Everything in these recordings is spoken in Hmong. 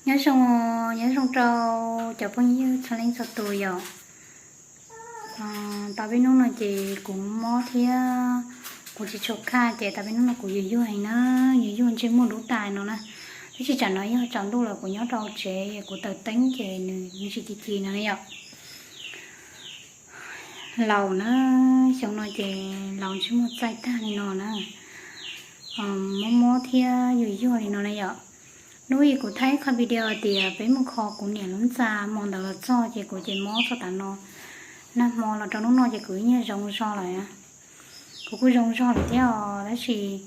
Nyob zoo, nyob zoo rau cov phooj ywg txhua leej txhua tus yom. Tau peb hnub no ces kuv mob thiab kuv tsis tshua kaj ces tau peb hnub no kuv yuag yuag heev na, yuag yuag ntsej muag dub tas no na. Tab sis tsam no yog tsaus ntuj los kuv nyob rau tsev kuv taws teeb ces nws yeej tsis ci ci no na yom. Laus na, xyoo no ces laus ntsej muag txaij tag li no na, mob mob thiab yuag yuag li no na yom. Hnub ib kuv thaij ib qho video tias peb mus kho kuv niam lub ntxa, hmo ntawd los txog ces kuv ces mob txog tav no. Nag hmo los rau hnub no ces kuv ib nyuag zoo zog lawm. Kuv kuj zoo zog lawm thiab os, tab sis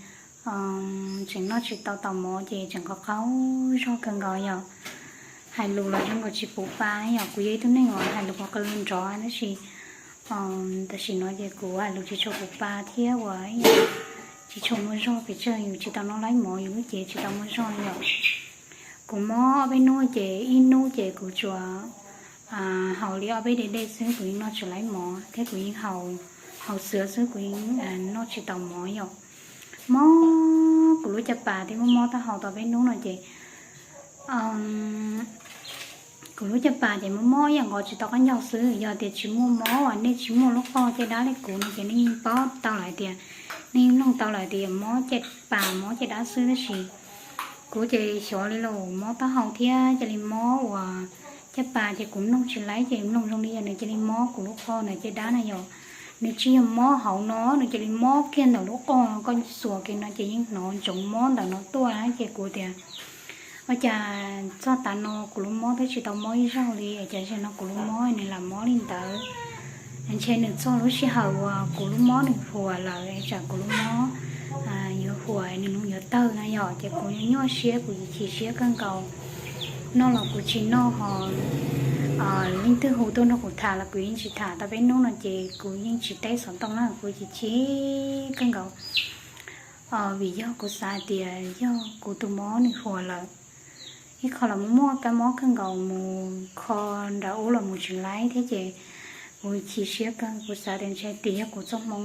tseem noj tsis tau taus mov ces tseem qhov qaug zog kawg nkaus yom. Hais lus los zoo nkaus tsis puv pa yom, kuv yog ib tug neeg uas hais lus qhov qw nrov tab sis tam sim no ces kuv hais lus tsis tshua puv pa thiab uas tsis tshua muaj zog pes tsawg, yus tsis tau noj laib mov yus lub cev tsis tau muaj zog yom. Kuv mob ob peb hnub ces ib hnub ces kuv tsuas haus li ob peb daim dej xwb, kuv yeej noj tsis laib mov thiab kuv yeej haus xwb, kuv yeej noj tsis tau mov yom. Mob kuv lub caj pas thiab mob mob taub hau tau peb hnub no ces kuv lub caj pas ces mob mob ib yam nkaus tsis tau qab ncaug xwb. Yog tias tsis muaj mob uas nej tsis muaj lub qoj caj dab li kuv no ces nej yeej paub tau lawm tias, nej yeej mloog tau lawm tias mob caj pas mob caj dab xwb tab sis kuv ces xyov li los mob taub hau thiab cia li mob uas caj pas ces kuv mloog tsis laib ces mloog zoo li yog nws cia li mob kuv lub qoj ntawm caj dab na yom. Nws tsis yog mob hauv no, nws cia li mob kiag ntawm lub qoj, koj xuas kiag no ces yeej hnov ntsoov mob ntawm no tuaj na ces kuv tias ua cas txog tav no kuv lub mob twb tsis tau mob ib zaug li, cas zaum no kuv lub mob nws lam mob li ntawd. Ntshe nws txog lub sij hawm uas kuv lub mob nws huam lawm es tsam kuv lub mob yuav huam nws hnub yuav tawg na yom, ces kuv nyuaj siab kuv chim siab kawg nkaus. Noj los kuv tsis noj ho leej twg hu tuaj nrog kuv tham los kuv yeej tsis tham, tau peb hnub no ces kuv yeej tsis teb xov tooj na, kuv chim chim kawg nkaus. Vim yog kuv xav tias yog kuv tus mob nws huam lawm. Ib qho los muaj muaj kab mob kawg nkaus mus kho nram ub los mus tsis laib thiab ces kuv chim siab kawg, kuv xav tias ntshe tias yog kuv txoj hmoo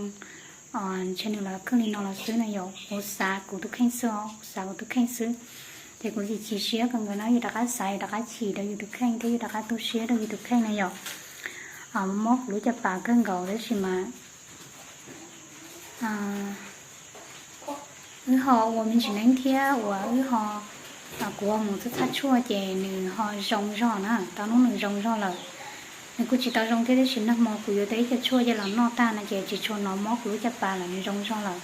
ntshe nws los kawg li no los xwb na yom. Kuv xav kuv tus kheej xwb os, kuv xav kuv tus kheej xwb. Ces kuv chim chim siab kawg nkaus na, yus rov qab xav yus rov qab chim rau yus tus kheej thiab yus rov qab tu siab rau yus tus kheej na yom. Mob kuv lub caj pas kawg nkaus tab sis mas wb ho ua me ntsis neeb thiab uas wb ho, kuv ho mus txhaj txhaj tshuaj ces nws ho zoo zog na, tau hnub nws zoo zog lawm. Nws kuj tsis tau zoo thiab tab sis nag hmo kuv yuav tau ib co tshuaj coj los noj tag no ces tsis tshua hnov mob kuv lub caj pas lawm, nws zoo zog lawm.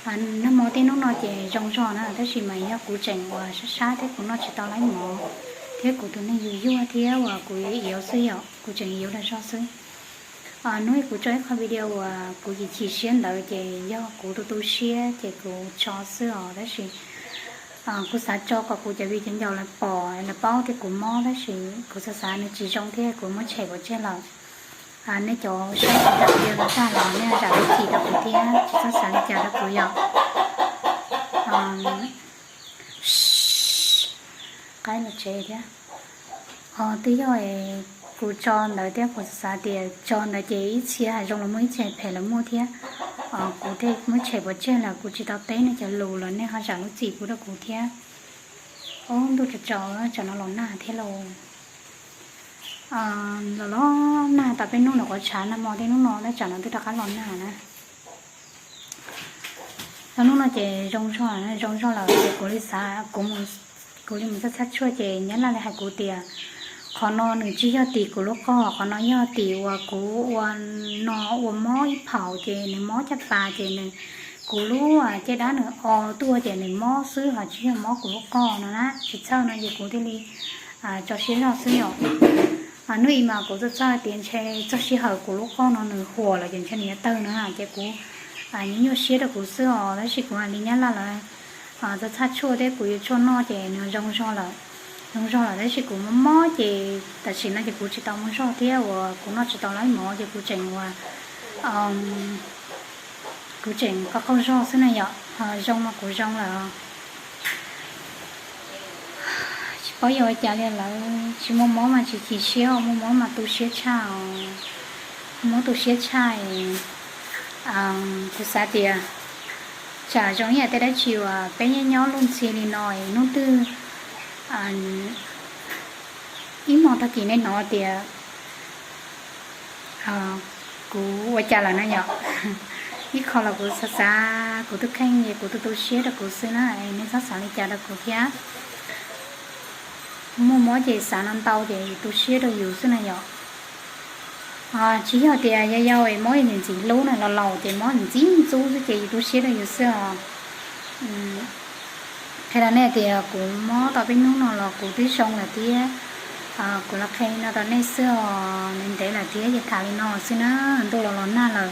Nag hmo tej hnub no ces zoo zog na tab sis mas yog kuv tseem uas sab sab thiab kuv noj tsis tau laib mov thiab kuv tus neeg yuag yuag thiab uas kuv yuav xwb yom, kuv tseem yuav dag zog xwb. Hnub kuv tso ib qho video uas kuv chim chim siab ntawd ces yog kuv tu tu siab ces kuv tso xwb os tab sis kuv xav tso kom kuv cov viv cov ncaus lawv pom lawv paub tias kuv mob tab sis kuv xav xav nws tsis zoo thiab kuv muab tshem pov tseg lawm. Nej cov saib kuv daim video no tag los nej zam lub txim rau kuv thiab tsis txhob xav li cas rau kuv yom. Qaib los tsev thiab. Twb yog kuv tso ntawd thiab kuv xav tias tso ntawd ces ib txhia hais zoo los muaj ib txhia phem los muaj thiab. Kuv thiaj muab tshem pov tseg lawm kuv tsis tau teb nej cov lus los nej ho zam lub txim pub rau kuv thiab. Ob ntuj tsaus tsaus tsam no los nag thiab lauj. Los los nag tau peb hnub no quav tshav nag hmo tej hnub no tab tsam no twb rov qab los nag na. Tau hnub no ces zoo zog, zoo zog lawm ces kuv li xav, kuv li mus txhaj txhaj tshuaj ces nyab laj li hais kuv tias qhov no nws tsis yog tim kuv lub qoj, qhov no yog tim uas kuv ua no ua mob ib phaum ces nws mob caj pas ces nws, kuv lub caj dab nws o tuaj ces nws mob xwb ho tsis yog mob kuv lub qoj no na. Tsis txhawj no ces kuv thiaj li tso siab zog xwb yom. Hnub ib mas kuv txhaj txhaj tias ntshe txog sij hawm kuv lub qoj no nws huam lawm ces ntshe nws yuav tawg no na ces kuv nyuaj siab rau kuv xwb os tab sis kuv hais li nyab laj lawm, txhaj txhaj tshuaj thiab kuv yuav tshuaj noj ces nws zoo zog lawm. Zoo zog lawm tab sis kuv mob mob ces tam sim no ces kuv tsis tau mus zog thiab uas kuv noj tsis tau laib mov ces kuv tseem uas kuv tseem qaug qaug zog xwb na yom, ho zoo mas kuv zoo lawm. Tsis paub yuav ua cas li lawm, tsis muaj mob mas tsis chim siab, muaj mob mas tu siab tshaj os. Muaj mob tu siab tshaj. Kuv xav tias tsam zoo ib yam tej dab tsi uas peb nyob nyob luag ntxhi li no es hnub twg Ib hmo tag kis nej hnov tias kuv ua cas lawm na yom. Ib qho los kuv xav xav kuv tus kheej es kuv tu tu siab rau kuv xwb na, nej txhob xav li cas rau kuv thiab. Muaj mob ces xav no ntau ces tu siab rau yus xwb na yom. Tsis yog tias yau yau es mob ntxim ntxim hlub na, los laus ces mob ntxim ntxub xwb ces yus tu siab rau yus xwb os. Qhia rau nej tias kuv mob tau peb hnub no los kuv twb zoo lawm thiab. Kuv los qhia li no rau nej xwb os, ntev ntev lawm thiab ces tham li no xwb na. Ntuj los los nag lawm,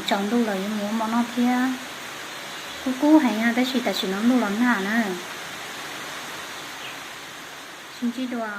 tsaus ntuj lawm yuav mus ua mov noj thiab. Kub kub heev no tab sis tam sim no ntuj los nag na. Sib ntsib dua.